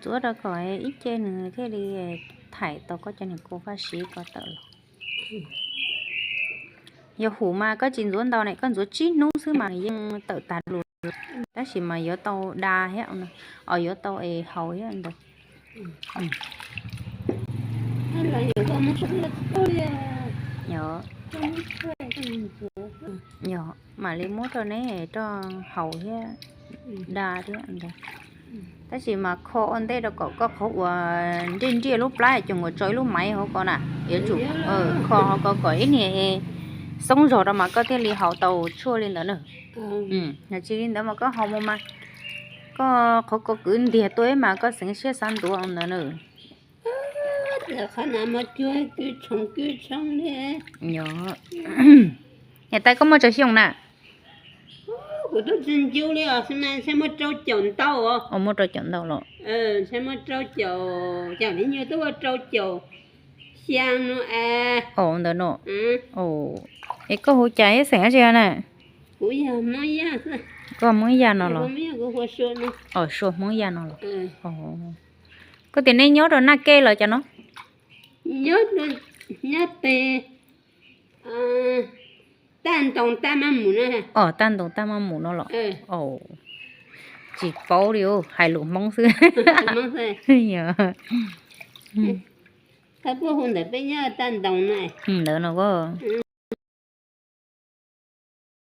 Ntxuav rau kom ib ce nws thiaj li thaij tau koj cov niag kua faj siv ko tawm los. Yog hum mas koj tsis ntxuav ntau ne, koj ntxuav tsib hnub xwb mas yeej tawm tag lus, tab sis mas yuav tau da thiab, os yuav tau es haus thiab ntawd. Yog, mam li muab rau neb rau haus thiab da thiab ntawd. Tab sis mas kho ua ntej rau kom koj qhov uas nriaj nriaj lub plab ces uas tso ib lub maiv hauv ko na, yuav tsum kho hauv ko kom ib niag xoob zog rau mas koj thiaj li haus tau tshuaj li ntawd na. Yog tsis li ntawd mas koj haus mus mas koj qhov ko kwv ntiag tuaj mas koj xeev siab xav ntxuav ntawd na. Niam tais koj muaj tsawg xyoo na? Muaj rau caum ntau los? Ntawd no. Es koj hu cas thiab xeem dab tsi na? Koj Hmoob Yaj no los? Sua Hmoob Yaj no los? Koj tias neb nyob rau Naj Kej los cas no? Nyob pem Taj Ntoo Taj Maj Mus no. Os, Taj Ntoo Taj Maj Mus no los? Tsis paub li, hais lus Hmoob xwb. Ntawd no.